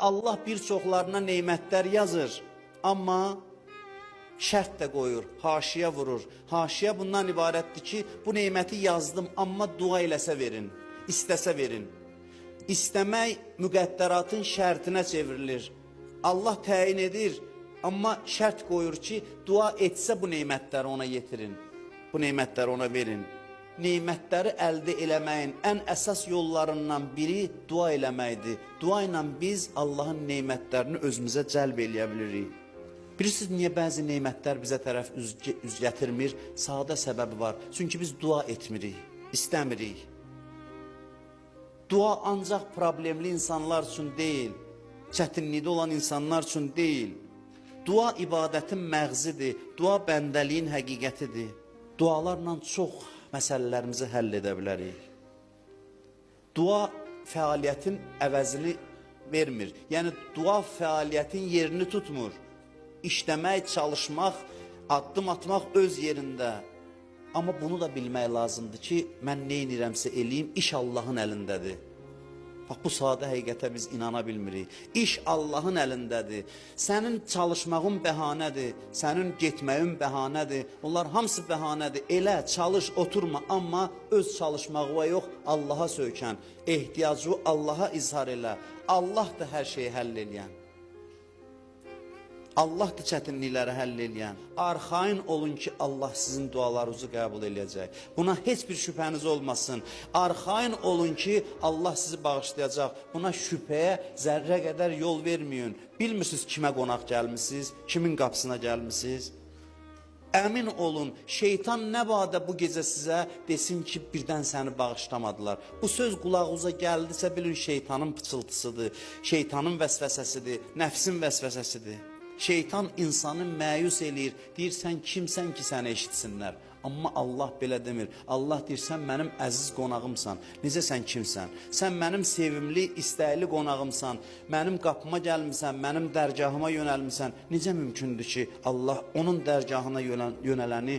Allah bir çoxlarına nemətlər yazır, amma şərt də qoyur, haşiyə vurur. Haşiyə bundan ibarətdir ki, bu neməti yazdım, amma dua eləsə verin, istəsə verin. İstəmək müqəddəratın şərtinə çevrilir. Allah təyin edir, amma şərt qoyur ki, dua etsə bu nemətləri ona yetirin. Bu nemətləri ona verin. Nemətləri əldə eləməyin ən əsas yollarından biri dua eləməkdir. Dua ilə biz Allahın nemətlərini özümüzə cəlb eləyə bilirik. Bilirsiniz niyə bəzi nemətlər bizə tərəf üz gətirmir? Sadə səbəbi var. Çünki biz dua etmirik, istəmirik. Dua ancaq problemli insanlar üçün deyil, çətinlikdə olan insanlar üçün deyil. Dua ibadətin məğzidir, dua bəndəliyin həqiqətidir. Dualarla çox məsələlərimizi həll edə bilərik. Dua fəaliyyətin əvəzini vermir. Yəni dua fəaliyyətin yerini tutmur. İşləmək, çalışmaq, addım atmaq öz yerində. Amma bunu da bilmək lazımdır ki, mən nə edirəmsə eləyim, iş Allahın əlindədir. Bax bu sadə həqiqətə biz inana bilmirik. İş Allahın əlindədir. Sənin çalışmağın bəhanədir, sənin getməyin bəhanədir. Onlar hamısı bəhanədir. Elə çalış, oturma, amma öz çalışmağına yox, Allaha söykən. Ehtiyacı Allaha izhar elə. Allah da hər şeyi həll eləyən. Allahdır çətinlikləri həll eləyən. Arxayın olun ki, Allah sizin dualarınızı qəbul eləyəcək. Buna heç bir şübhəniz olmasın. Arxayın olun ki, Allah sizi bağışlayacaq. Buna şübhəyə zərrə qədər yol verməyin. Bilmirsiniz kimə qonaq gəlmisiniz, kimin qapısına gəlmisiniz. Əmin olun, şeytan nə badə bu gecə sizə desin ki, birdən səni bağışlamadılar. Bu söz qulağınıza gəldisə bilin şeytanın pıçıltısıdır, şeytanın vəsvəsəsidir, nəfsin vəsvəsəsidir. Şeytan insanı məyus eləyir. Deyir sən kimsən ki səni eşitsinlər. Amma Allah belə demir. Allah deyir sən mənim əziz qonağımsan. Necə sən kimsən? Sən mənim sevimli, istəkli qonağımsan. Mənim qapıma gəlmisən, mənim dərgahıma yönəlmisən. Necə mümkündür ki, Allah onun dərgahına yönələni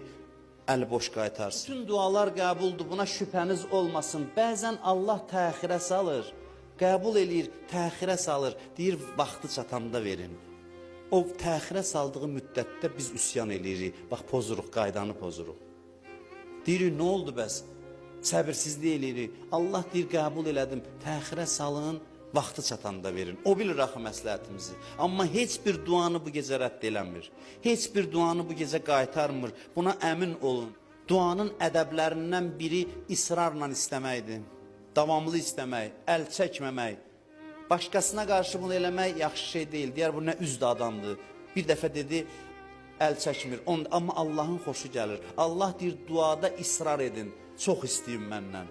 əl boş qaytarsın? Bütün dualar qəbuldur. Buna şübhəniz olmasın. Bəzən Allah təxirə salır. Qəbul eləyir, təxirə salır. Deyir vaxtı çatanda verin. O təxirə saldığı müddətdə biz üsyan eləyirik. Bax pozuruq, qaydanı pozuruq. Deyirik, nə oldu bəs? Səbirsizlik eləyirik. Allah deyir, qəbul elədim. Təxirə salın, vaxtı çatanda verin. O bilir axı məsləhətimizi. Amma heç bir duanı bu gecə rədd eləmir. Heç bir duanı bu gecə qaytarmır. Buna əmin olun. Duanın ədəblərindən biri israrla istəməkdir. Davamlı istəmək, əl çəkməmək. Başqasına qarşı bunu eləmək yaxşı şey deyil. Deyər bu nə üzlü adamdır. Bir dəfə dedi əl çəkmir. Amma Allahın xoşu gəlir. Allah deyir duada israr edin. Çox istəyin məndən.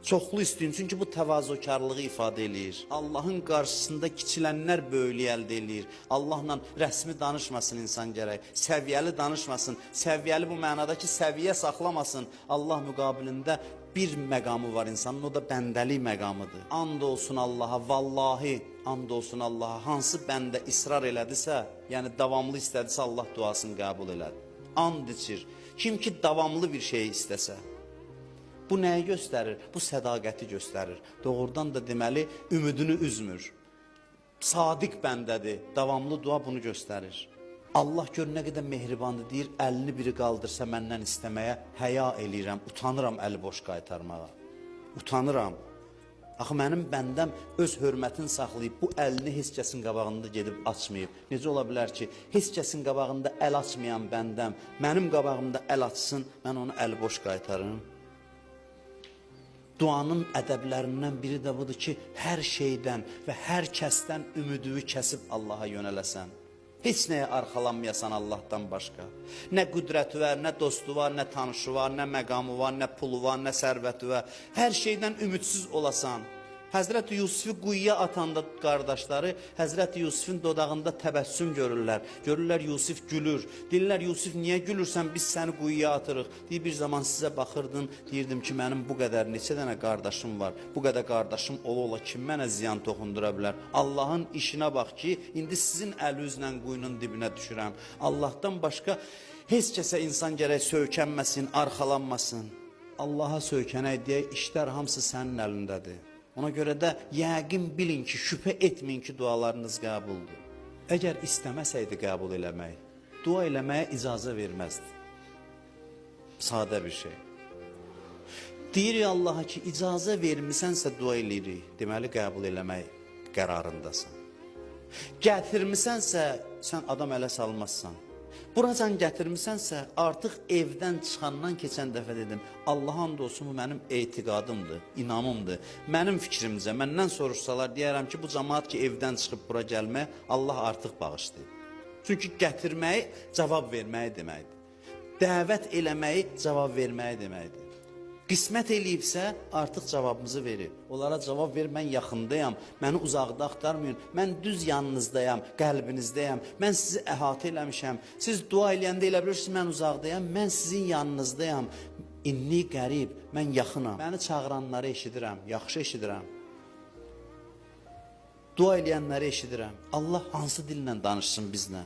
Çoxlu istəyin çünki bu təvazökarlığı ifadə eləyir. Allahın qarşısında kiçilənlər böyüklük əldə eləyir. Allahla rəsmi danışmasın insan gərək. Səviyyəli danışmasın. Səviyyəli bu mənada ki, səviyyə saxlamasın. Allah müqabilində bir məqamı var insanın, o da bəndəlik məqamıdır. And olsun Allaha, vallahi and olsun Allaha, hansı bəndə israr elədisə, yəni davamlı istədisə Allah duasını qəbul elədi. And içir. Kim ki davamlı bir şey istəsə. Bu nəyi göstərir? Bu sədaqəti göstərir. Doğrudan da deməli ümidini üzmür. Sadiq bəndədir. Davamlı dua bunu göstərir. Allah gör nə qədər mehribandır. Deyir, əlini biri qaldırsa məndən istəməyə həya eləyirəm, utanıram əli boş qaytarmağa. Utanıram. Axı mənim bəndəm öz hörmətini saxlayıb bu əlini heç kəsin qabağında gedib açmayıb. Necə ola bilər ki, heç kəsin qabağında əl açmayan bəndəm mənim qabağımda əl açsın, mən onu əli boş qaytarım? Duanın ədəblərindən biri də budur ki, hər şeydən və hər kəsdən ümidini kəsib Allaha yönələsən. Heç nəyə arxalanmayasan Allahdan başqa. Nə qüdrəti var, nə dostu var, nə tanışı var, nə məqamı var, nə pulu var, nə sərvəti var. Hər şeydən ümidsiz olasan. Həzrəti Yusifi quyuya atanda qardaşları Həzrəti Yusifin dodağında təbəssüm görürlər. Görürlər Yusif gülür. Deyirlər Yusif niyə gülürsən? Biz səni quyuya atırıq. Deyir bir zaman sizə baxırdım, deyirdim ki mənim bu qədər neçə dənə qardaşım var. Bu qədər qardaşım ola-ola kim mənə ziyan toxundura bilər? Allahın işinə bax ki, indi sizin əlinizlə quyunun dibinə düşürəm. Allahdan başqa heç kəsə insan gərək söykənməsin, arxalanmasın. Allaha söykənək deyək, işlər hamısı sənin əlindədir. Ona görə də yəqin bilin ki, şübhə etməyin ki, dualarınız qəbuldur. Əgər istəməsəydi qəbul eləmək, dua eləməyə icazə verməzdi. Sadə bir şey. Deyirik Allaha ki, icazə vermisənsə dua eləyirik. Deməli qəbul eləmək qərarındasan. Gətirmisənsə sən adam ələ salmazsan. Buracan gətirmisənsə artıq evdən çıxandan keçən dəfə dedim, Allaha and olsun bu mənim etiqadımdır, inamımdır. Mənim fikrimcə, məndən soruşsalar deyərəm ki, bu cəmaət ki evdən çıxıb bura gəlməyə Allah artıq bağışlayıb. Çünki gətirməyi cavab verməyi deməkdir. Dəvət eləməyi cavab verməyi deməkdir. Qismət eləyibsə, artıq cavabımızı verib. Onlara cavab ver, mən yaxındayam, məni uzaqda axtarmayın, mən düz yanınızdayam, qəlbinizdəyəm, mən sizi əhatə eləmişəm. Siz dua eləyəndə elə bilirsiniz, mən uzaqdayam, mən sizin yanınızdayam. İnni qərib, mən yaxınam. Məni çağıranları eşidirəm, yaxşı eşidirəm. Dua eləyənləri eşidirəm. Allah hansı dillə danışsın bizlə?